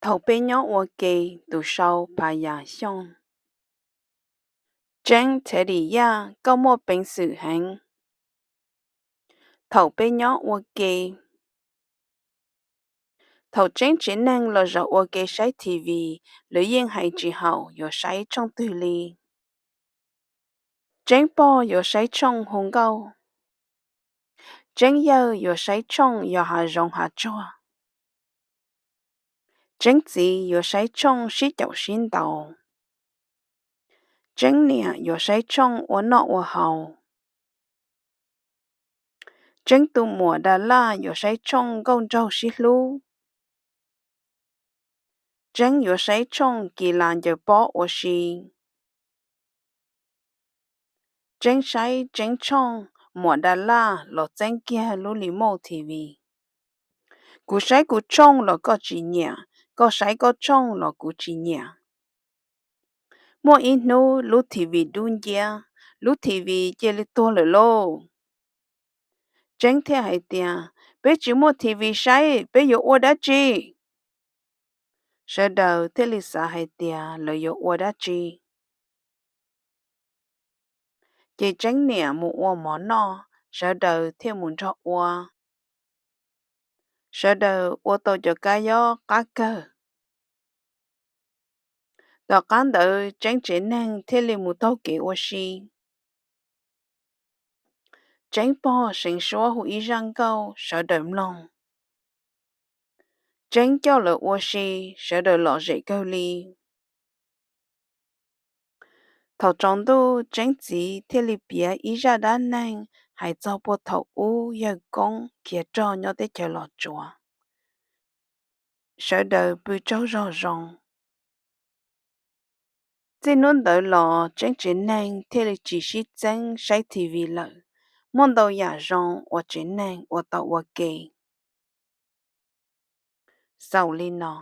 Thaum peb nyob ua ke, tus sau Phas Yas Xyooj. Tseeb Txhiaj Dim Yaj, koj muaj peev xwm heev. Thaum peb nyob ua ke. Thaum Tseeb tsev neeg los zaum ua ke saib T V, lawv yeej hais tsis haum yuav saib tshooj twg li. Tseeb pog yuav saib tshooj hu nkauj. Tseeb yawg yuav saib tshooj yog hav zoov hav tsuag. Tseeb txiv yuav saib tshooj sib caum sib ntaus. Tseeb niam yuav saib tshooj ua noj ua haus. Tseeb tus muam Das Laj yuav saib tshooj nkauj nraug sib hlub. Tseeb yuav saib tshooj kis las ncaws pob ua si. Tseeb saib Tseeb tshooj, muam Das Laj los txeeb kiag lub remote T V. Kuv saib kuv tshooj los koj tsis nyiam, koj saib koj tshooj los kuv tsis nyiam. Muaj ib hnub lub T V dub nciab, lub T V cia li tuag lawm lauj. Tseeb thiaj hais tias, peb tsis muaj T V saib, peb yuav ua dab tsi? Sawv daws thiaj li xav hais tias lawv yuav ua dab tsi. Ces Tseeb niam mus ua mov noj, sawv daws thiaj mus nrog ua. Sawv daws ua tau cov kab yob qab kawg. Tom qab ntawd Tseeb tsev neeg thiaj li mus taug kev ua si. Tseeb pog seev suab hu ib zaj nkauj sawv daws mloog. Tseeb coj lawv ua si, sawv daws lom zem kawg li. Thaum tsaus ntuj Tseeb txiv thiaj li piav ib zaj dab neeg hais txog puag thaum ub yawg koob khiav rog nyob teb chaws Los Tsuas. Sawv daws pw tsaug zog zoo. Txij hnub ntawd los Tseeb tsev neeg thiaj li tsis sib txeeb saib T V lawm, muaj ntau yam zoo uas tsev neeg ua tau ua ke. Xaus li no.